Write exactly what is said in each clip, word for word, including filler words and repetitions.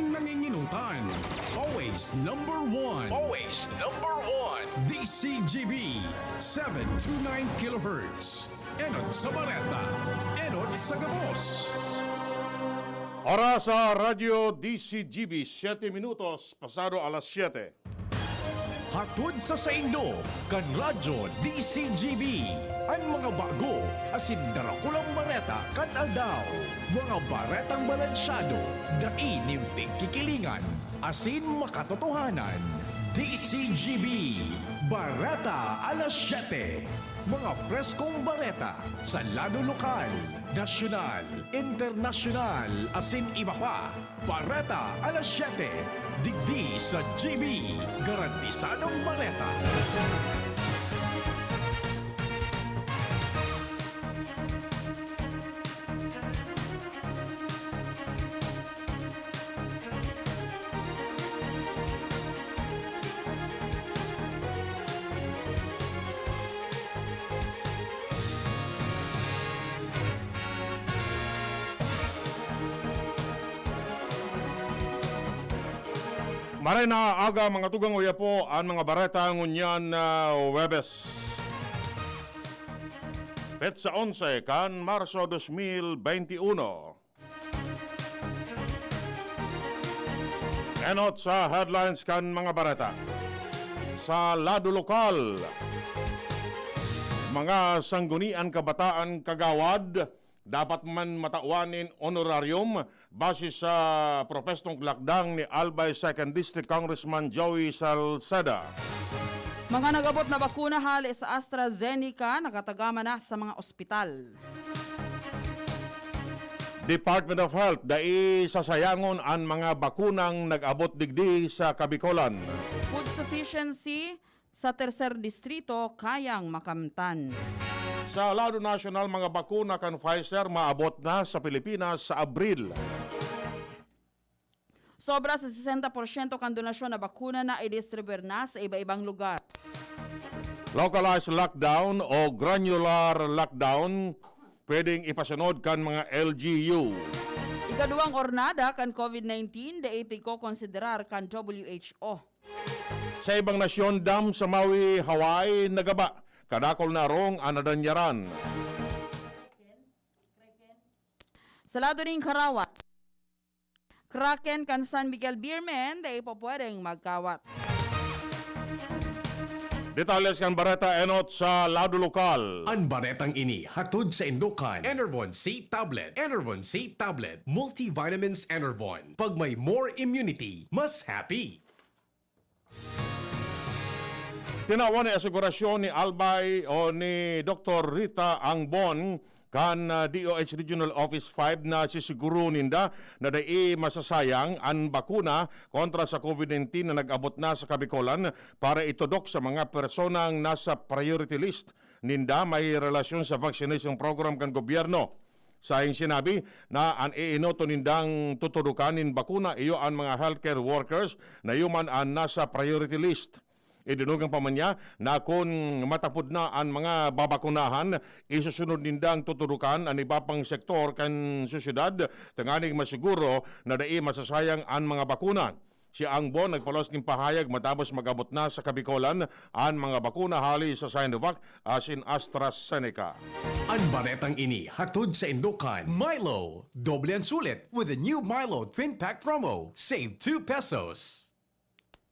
Nanginginutan. Always number one. Always number one. D C G B, seven two nine kilohertz. Enot sa Bareta, enot sa gabos. Oras sa Radyo D C G B, siyete minutos pasado alas siyete. Hatod sa saindo, kan Radyo D C G B, an mga bago asin darakulang bareta kan aldaw. Mga baretang balansyado, dai nin pigkikilingan, asin makatotohanan. D C G B, Bareta alas siyete. Mga preskong bareta sa lado lokal, nasyonal, internasyonal, asin iba pa. Bareta alas siyete, digdi sa G B, garantisadong bareta. Maray na aga, mga tugang, uya po an mga bareta ngunyan na Huwebes, petsa onse kan Marso dos mil bente uno. Enot sa headlines kan mga bareta. Sa lado lokal, mga sanggunian kabataan kagawad dapat man matawan nin honorarium base sa propestong lakdang ni Albay Second District Congressman Joey Salceda. Mga nag-abot na bakuna hale sa AstraZeneca nakatagama na sa mga ospital. Department of Health, dai sasayangon an mga bakunang nag-abot digdi sa Kabikolan. Food sufficiency sa tercer distrito kayang makamtan. Sa lado nasyonal, mga bakuna kan Pfizer maabot na sa Pilipinas sa Abril. Sobra sa sesenta porsyento kan donasyon na bakuna na idistribuir na sa iba-ibang lugar. Localized lockdown o granular lockdown pwedeng ipasunod kan mga L G U. Ikaduwang ornada kan COVID nineteen, dai pigkokonsiderar kan W H O. Sa ibang nasyon, dam sa Maui, Hawaii, nagaba. Kadakul na arong an nadanyaran. Sa lado nin karawan, Kraken kan San Miguel Beermen, dai pa pwedeng magkawat. Detalles kan bareta enot sa lado lokal. An baretang ini hatod saindo kan Enervon C Tablet. Enervon C Tablet. Multivitamins Enervon. Pag may more immunity, mas happy. Tinawan nin asegurasyon ni Albay o ni Doktor Rita Angbon kan, ah, D O H Regional Office five na sisiguro ninda na dai masasayang an bakuna kontra sa COVID nineteen na nag-abot na sa Kabikolan para itudok sa mga personang nasa priority list ninda may relasyon sa vaccination program kan gobyerno. Saing sinabi na an iinoto nindang tutudokan nin bakuna iyo an mga healthcare workers na iyo man an nasa priority list. Idinugang pa man niya na kun matapod na an mga babakunahan, isusunod nindang tutudokan an iba pang sektor kan sosyedad tanganing masiguro na dai masasayang an mga bakuna. Si Angbon nagpaluwas nin pahayag matapos mag-abot na sa Kabikolan an mga bakuna hali sa Sinovac asin AstraZeneca. An baretang ini hatod saindo kan Milo. Doble an sulit with the new Milo Twin Pack Promo. Save two pesos.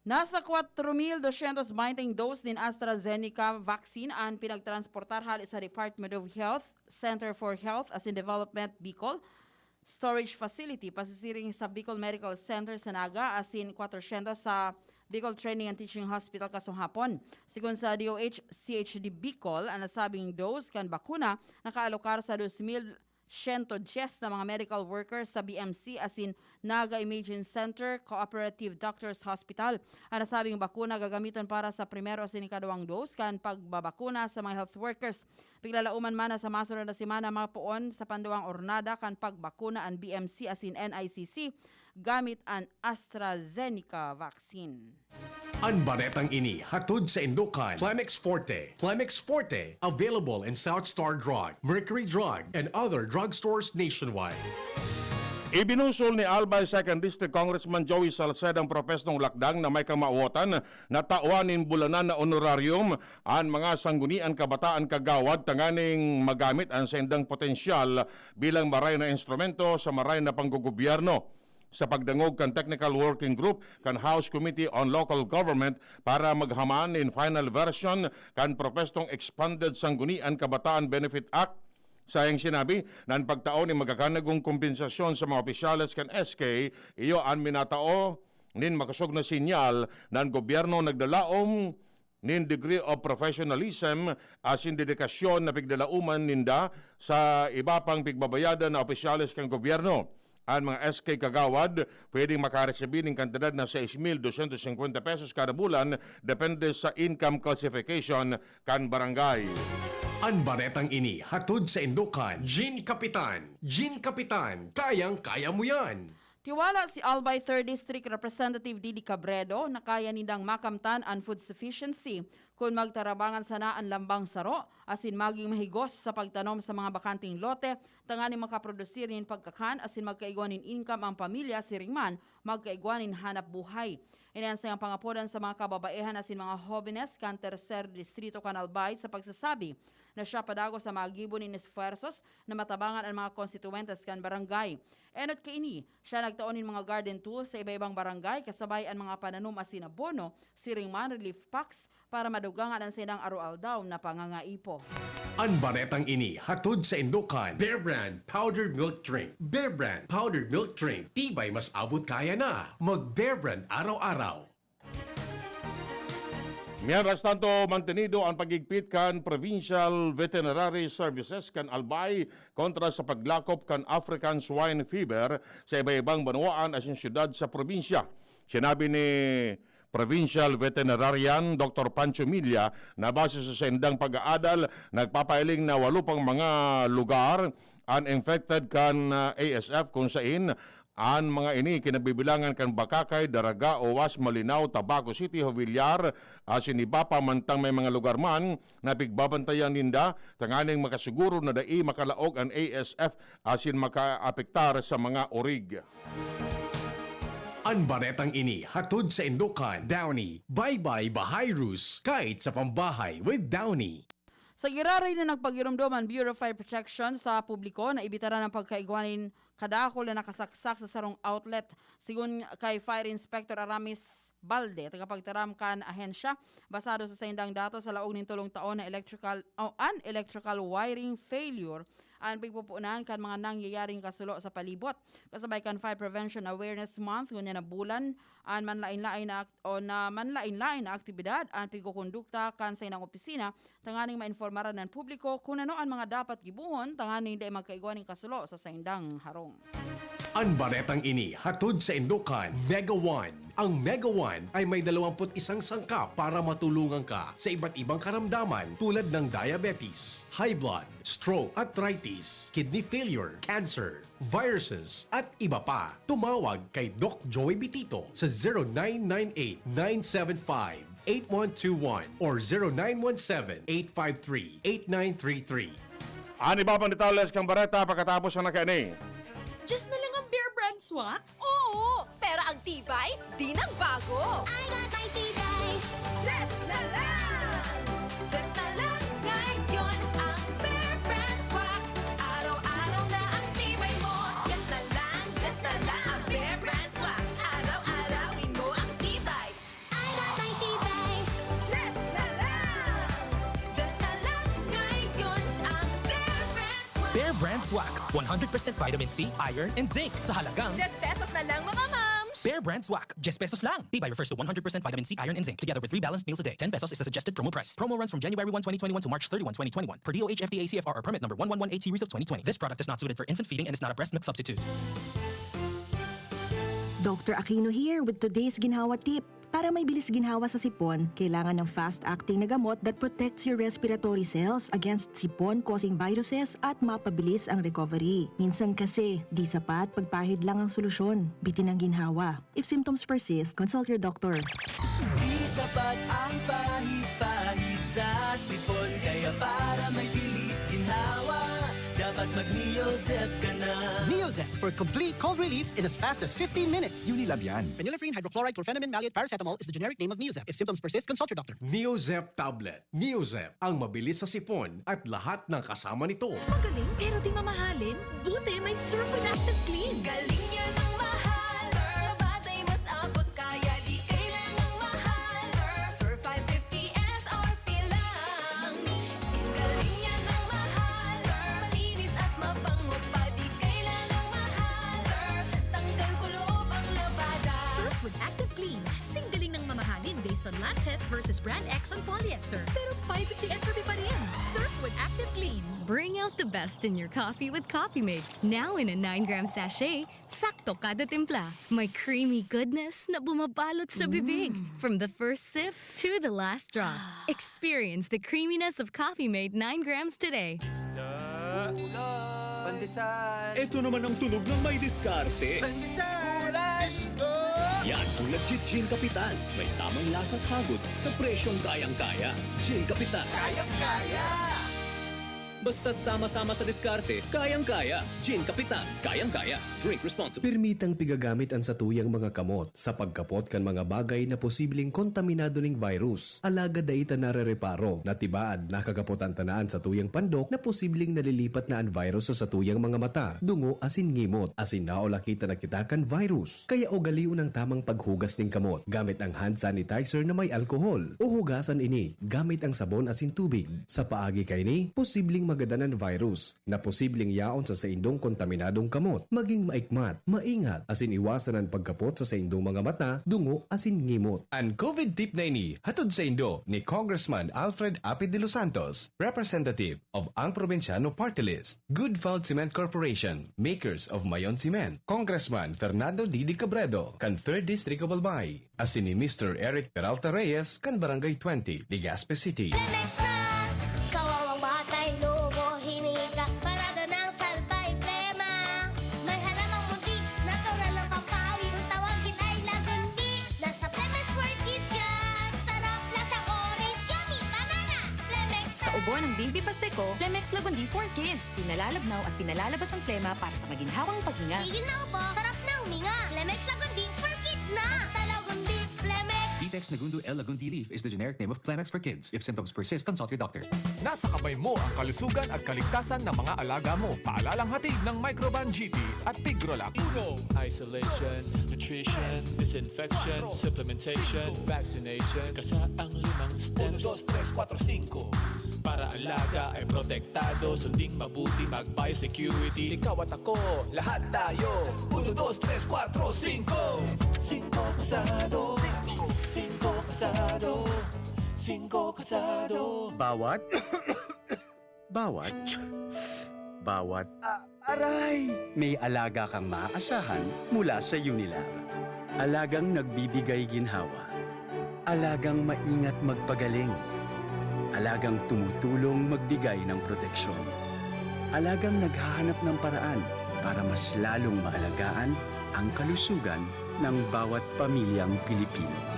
Nasa kwatro mil dosyentos baynte dose nin AstraZeneca vaccine an pinagtransportar hali sa Department of Health Center for Health asin Development, Bicol, storage facility pasisiring sa Bicol Medical Center sa Naga asin kwatrosyentos sa Bicol Training and Teaching Hospital kasong hapon. Sigon sa D O H C H D Bicol, an nasabing dose kan bakuna nakaalokar sa dos mil siyento dyes na mga medical workers sa B M C asin Naga Imaging Center Cooperative Doctors Hospital. An nasabing bakuna gagamiton para sa primero asin ikaduwang dose kan pagbabakuna sa mga health workers. Piglalauman man na sa masunod na semana mapoon sa panduwang ornada kan pagbakuna an B M C asin N I C C gamit an AstraZeneca vaccine. An baretang ini hatod saindo kan Plemex Forte. Plemex Forte, available in South Star Drug, Mercury Drug, and other drugstores nationwide. Ibinusol ni Albay Second District Congressman Joey Salceda ang propestong lakdang na may kamawotan na tawan nin bulanan na honorarium an mga sanggunian kabataan kagawad tanganing magamit an saindang potensyal bilang maray na instrumento sa maray na panggogobyerno. Sa pagdangog kan Technical Working Group kan House Committee on Local Government para maghaman nin final version kan propestong Expanded Sanggunian Kabataan Benefit Act, saiyang sinabi na an pagtao nin magkakanagong kompensasyon sa mga opisyales kan S K iyo an minatao nin makosog na sinyal na an gobyerno nagdalaom nin degree of professionalism asin dedikasyon na pigdalaoman ninda sa iba pang pigbabayadan na opisyales kan gobyerno. An mga S K kagawad pwedeng makaresibi nin kantidad na sais mil dosyentos singkwenta pesos kada bulan, depende sa income classification kan barangay. An baretang ini hatod sa indokan Gin Kapitan. Gin Kapitan, kayang-kaya mo yan! Tiwala si Albay Third District Representative Didi Cabredo na kaya nindang makamtan an food sufficiency kun magtarabangan sana an lambang saro asin magin mahigos sa pagtanom sa mga bakanteng lote tanganing makaprodusir nin pagkakan asin magkaigwa nin income ang pamilya, siring man, magkaigwa nin hanap buhay. Ini an saiyang pangapodan sa mga kababaehan asin mga hobenes kan Tercer Distrito kan Albay sa pagsasabi na siya padagos sa magibo nin esfuerzos na matabangan an mga konstituyentes kan barangay. Enot kaini, siya nagtao nin mga garden tools sa iba-ibang barangay kasabay an mga pananom asin abono, siring man relief packs, para madugangan an saindang aroaldaw na pangangaipo. An baretang ini hatod sa indokan Bear Brand Powdered Milk Drink. Bear Brand Powdered Milk Drink, tibay mas abot kaya na. Mag Bear Brand araw-araw. Mientras tanto, mantenido an paghigpit kan Provincial Veterinary Services kan Albay kontra sa paglakop kan African Swine Fever sa iba-ibang banwaan asin syudad sa probinsya. Sinabi ni Provincial Veterinarian Doktor Pancho Milla na base sa saindang pag-aadal, nagpapailing na walo pang mga lugar an infected kan, ah, A S F, kung sain an mga ini kinabibilangan kan Bacacay, Daraga, Oas, Malinao, Tabaco City, Jovellar, asin iba pa, mantang may mga lugar man na pigbabantayan ninda tanganing makasiguro na dai makalaog an A S F asin makaapektar sa mga orig. An baretang ini hatod sa indokan Downy. Bye-bye Bahayrus, kahit sa pambahay with Downy. Sa giraray na nagpagiromdom an Bureau of Fire Protection sa publiko na ibitaran ang pagkaigwa nin kadakul na nakasaksak sa sarong outlet. Sigon kay Fire Inspector Aramis Balde, tagapagtaram kan ahensya, basado sa saindang datos, sa laog nin tolong taon na electrical o an electrical wiring failure an pigpupunan kan mga nangyayaring kasulo sa palibot. Kasabay kan Fire Prevention Awareness Month ngunyan na bulan, an manlain-lain na ak-, o na manlain-lain na aktibidad an pigkukondukta kan saindang opisina tanganing mainformaran an publiko kun ano an mga dapat gibohon tanganing dai magkaigwa nin kasulo sa saindang harong. An baretang ini hatod sa indokan Mega One. Ang Mega One ay may dalawampu't isang sangkap para matulungan ka sa iba't ibang karamdaman tulad ng diabetes, high blood, stroke, arthritis, kidney failure, cancer, viruses, at iba pa. Tumawag kay Doc Joey Bitito sa zero nine nine eight nine seven five eight one two one or zero nine one seven eight five three eight nine three three. An iba pang detalles kan bareta pakatapos na kaini. Diyos na lang ang Bear Brand Swak? Oo, pero ang tibay, di nagbago. I got my tibay. Diyos na lang! Diyos na lang ngayon ang Bear Brand Swak. Araw-araw na ang tibay mo. Diyos na lang, Diyos na lang ang Bear Brand Swak. Araw-arawin mo ang tibay. I got my tibay. Diyos na lang! Diyos na lang ngayon ang Bear Brand Swak. Bear Brand Swak, one hundred percent vitamin C, iron, and zinc sa halagang Diyes pesos na lang, mga mams! Bear Brand Swak, diyes pesos lang. Tibay refers to one hundred percent vitamin C, iron, and zinc, together with three balanced meals a day. Ten pesos is the suggested promo price. Promo runs from January one, twenty twenty-one to March thirty-one, twenty twenty-one, per D O H F D A C F R or permit number one one one eight series of twenty twenty. This product is not suited for infant feeding and is not a breast milk substitute. Doctor Aquino here with today's ginhawa tip. Para may bilis ginhawa sa sipon, kailangan ng fast-acting na gamot that protects your respiratory cells against sipon-causing viruses at mapabilis ang recovery. Minsan kasi, di sapat pagpahid lang ang solusyon. Bitin ang ginhawa. If symptoms persist, consult your doctor. Di sapat ang pahid-pahid sa sipon, kaya para may bilis ginhawa, dapat Mag-Neozep ka na. Neozep for complete cold relief in as fast as fifteen minutes. Unilab yan. Phenylephrine hydrochloride chlorphenamine maleate paracetamol is the generic name of Neozep. If symptoms persist, consult your doctor. Neozep tablet. Neozep, ang mabilis sa sipon at lahat ng kasama nito. Magaling pero di mamahalin? Buti may Surf with Active Clean. Galing niya ng mahal. Surf, batay mas abot kaya di kailangang mahal. Surf, Surf five fifty S R P lang. Singgaling niya ng mahal. Surf, malinis at mabango pa di kailangang mahal. Surf, tanggal kulob ang labada. Surf with Active Clean. Singgaling ng mamahalin based on lab test versus brand X on polyester. Pero five fifty S R P pa rin. Surf with Active Clean. Bring out the best in your coffee with Coffee Mate. Now in a nine gram sachet, sakto kada timpla. May creamy goodness na bumabalot sa bibig. From the first sip to the last drop. Experience the creaminess of Coffee Mate nine grams today. Pandesal! Ito naman ang tunog ng may diskarte. Pandesal! Yan ang legit Gin Kapitan. May tamang lasa at hagod sa presyong kayang-kaya. Gin Kapitan. Kayang-kaya! Basta't sama-sama sa diskarte, kayang-kaya. Gin Kapitan. Kayang-kaya. Drink responsibly. Permitang pigagamit an satuyang mga kamot sa pagkapot kan mga bagay na posibleng kontaminado ning virus. Alagad dai ta narereparo na tibaad nakakapot an tanan satuyang pandok na posibleng nalilipat na an virus sa satuyang mga mata, dungo asin ngimot, asin naulaki ta na kita kan virus. Kaya ugalion ang tamang paghugas ning kamot gamit ang hand sanitizer na may alkohol, o hugasan ini gamit ang sabon asin tubig. Sa paagi kaini, posibleng magadan an virus na posibleng yaon sa saindong kontaminadong kamot. Maging maikmat, maingat, asin iwasan an pagkapot sa saindong mga mata, dungo, asin ngimot. An COVID tip na ini hatod saindo ni Congressman Alfred Apid de los Santos, representative of Ang Probinsyano Party List, Good Found Cement Corporation, makers of Mayon Cement, Congressman Fernando Didi Cabredo, kan Third District of Albay, asin ni Mister Eric Peralta Reyes kan Barangay twenty, Legazpi City. Lemex na! Kawawang batay, lobo, hinika, parada ng salbay, plema. May halamang muntik, natural na pampawi. Kung tawagin ay lagundi, nasa Lemex World Kids yan. Sarap, lasang orange, yummy, banana. Lemex Sa ubo ng baby pasteko, Lemex Lagundi for Kids. Pinalalabnaw at pinalalabas ang plema para sa maginhawang paghinga. Tigil na ubo, sarap na huminga. Lemex Lagundi for Kids na. Basta Lagundi, Lemex. Ditex Nagundo L Lagundi leaf is the generic name of Clemex for kids. If symptoms persist, consult your doctor. Nasa kamay mo ang kalusugan at kaligtasan ng mga alaga mo. Paalalang hatid ng Microban G P at Tigrolac. Uno, isolation, nutrition, disinfection, supplementation, vaccination. Kasa ang limang steps. Uno, dos, tres, kuwatro, singko. Para alaga ay protektado, sunding mabuti, mag-biosecurity. Ikaw at ako, lahat tayo. Uno, dos, tres, kuwatro, singko. Singko kasado. Singko kasado. Singko kasado. Bawat, bawat, bawat, ah, aray! May alaga kang maaasahan mula sa Unilab. Alagang nagbibigay ginhawa. Alagang maingat magpagaling. Alagang tumutulong magbigay ng proteksyon. Alagang naghahanap ng paraan para mas lalong maalagaan ang kalusugan ng bawat pamilyang Pilipino.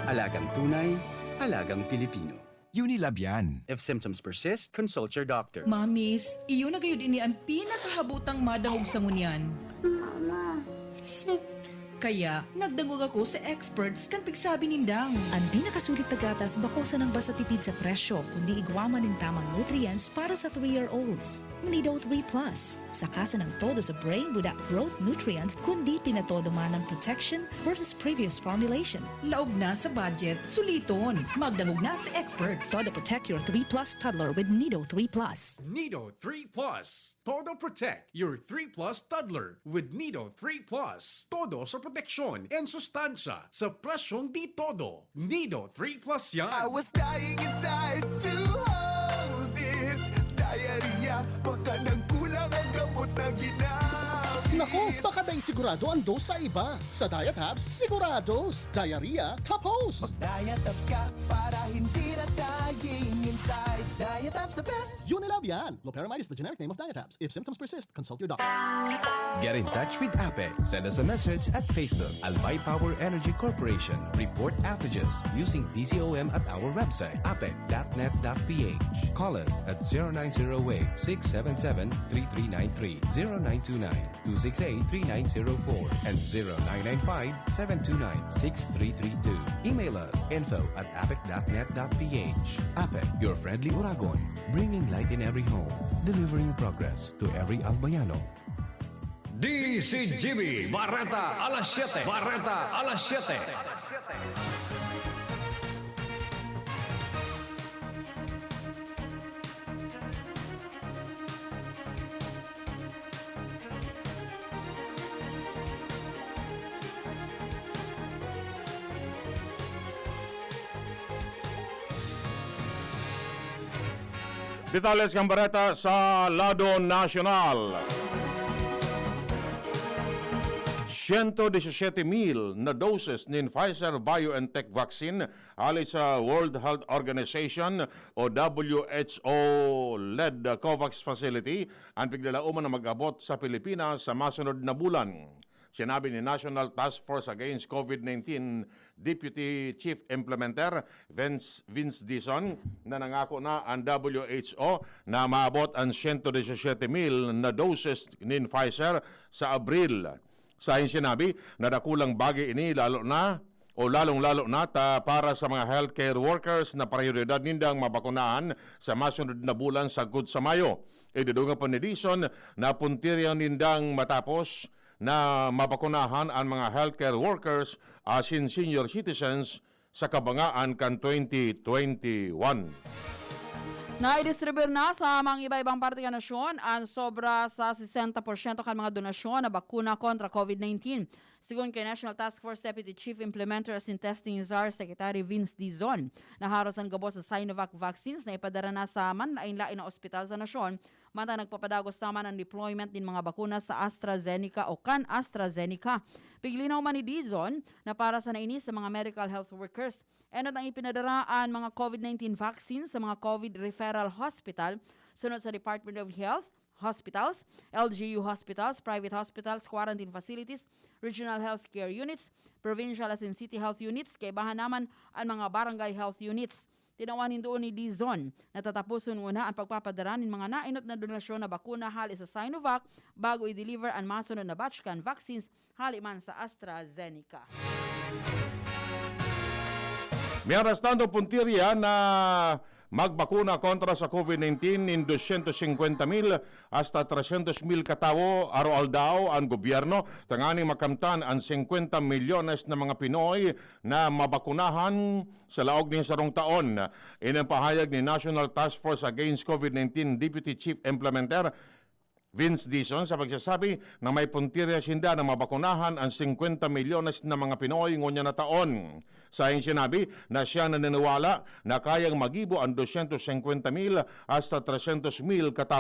Alagang tunay, alagang Pilipino. Unilab yan. If symptoms persist, consult your doctor. Mamis, iyo na gayud ini an pinakahabutang madangog sa ngunyan. Mama, Kaya, nagdangog ako sa experts kan pigsabi nindang. An pinakasulit na gatas bako sanang basta tipid sa presyo, kundi igwa man nin tamang nutrients para sa three-year-olds. Nido three plus, saka sanang todo sa brain buda growth nutrients, kundi pinatodo man ang protection versus previous formulation. Laog na sa budget, suliton. Magdangog na sa experts. Todo protect your three plus toddler with Nido three plus. Nido three plus. Todo protect your three plus toddler with Nido three plus. Todo sa proteksyon and sustansya sa presyong di todo. Nido three plus yan. I was dying inside to hold it. Diarrhea, baka nagkulang ang gamot na ginamit. Oh, baka dai sigurado ang dose sa iba. Sa Diet Hubs, sigurados. Diarrhea, tapos! Mag-diet ups ka para hindi na dying inside. Diet ups the best! Unilab yan! Loperamide is the generic name of Diet Hubs. If symptoms persist, consult your doctor. Get in touch with APEC. Send us a message at Facebook. Albay Power Energy Corporation. Report outages using D C O M at our website, apec dot net dot P H. Call us at zero nine zero eight, six seven seven, three three nine three, zero nine two nine, two six eight, three nine zero four, and zero nine nine five, seven two nine, six three three two. Email us info at apec dot net dot P H. APEC, your friendly Uragon, bringing light in every home, delivering progress to every Albayano. D C G B, Bareta alas siyete. Bareta alas siyete. Detalles kan bareta sa lado nasyonal. Siyento disisiete mil na doses nin Pfizer BioNTech vaccine hali sa World Health Organization o W H O-led COVAX facility an piglalauman na mag-abot sa Pilipinas sa masunod na bulan. Sinabi ni National Task Force Against COVID nineteen Deputy Chief Implementer Vince, Vince Dizon na nangako na an W H O na maabot an siyento disisiete mil na doses nin Pfizer sa Abril. Sa sinabi na dakulang bagay ini lalo na o lalong-lalo na ta para sa mga healthcare workers na prioridad nindang mabakunahan sa masunod na bulan sagkod sa Mayo. Idudungan pa ni Dizon na puntirya nindang matapos na mabakunahan an mga healthcare workers asin senior citizens sa kabangaan kan twenty twenty-one. Naidistribir na sa mga iba-ibang parte kan nasyon an sobra sa sesenta porsyento kan mga donasyon na bakuna kontra COVID nineteen. Sigon kay National Task Force Deputy Chief Implementer asin Testing Czar Secretary Vince Dizon, naharos an gabos sa Sinovac vaccines na ipadara na sa manlaen-laen na ospital sa nasyon, mantang nagpapadagos naman an deployment nin mga bakuna sa AstraZeneca o kan AstraZeneca. Piglinaw man ni Dizon na para sana ini sa mga medical health workers. Enot ang ipinadara an mga COVID nineteen vaccine sa mga COVID referral hospital, sunod sa Department of Health, hospitals, L G U hospitals, private hospitals, quarantine facilities, regional healthcare units, provincial asin city health units, kaibahan naman an mga barangay health units. Tinawan nin duon ni Dizon na tataposon nguna an pagpapadara nin mga naenot na donasyon na bakuna hali sa Sinovac bago i-deliver an masunod na batch kan vaccines hali man sa AstraZeneca. Mientras tanto, puntirya na magbakuna kontra sa COVID nineteen nin dosyentos singkwenta mil hasta tresyentos mil katawo aroaldaw an gobyerno tanganing makamtan an singkwenta milyones na mga Pinoy na mabakunahan sa laog nin sarong taon. Ini an pahayag ni National Task Force Against COVID nineteen Deputy Chief Implementer Vince Dizon sa pagsasabi na may puntirya sinda na mabakunahan an singkwenta milyones na mga Pinoy ngunyan na taon. Sa sinabi na siya naniniwala na kayang magibo an dosyentos singkwenta mil hasta tresyentos mil katawo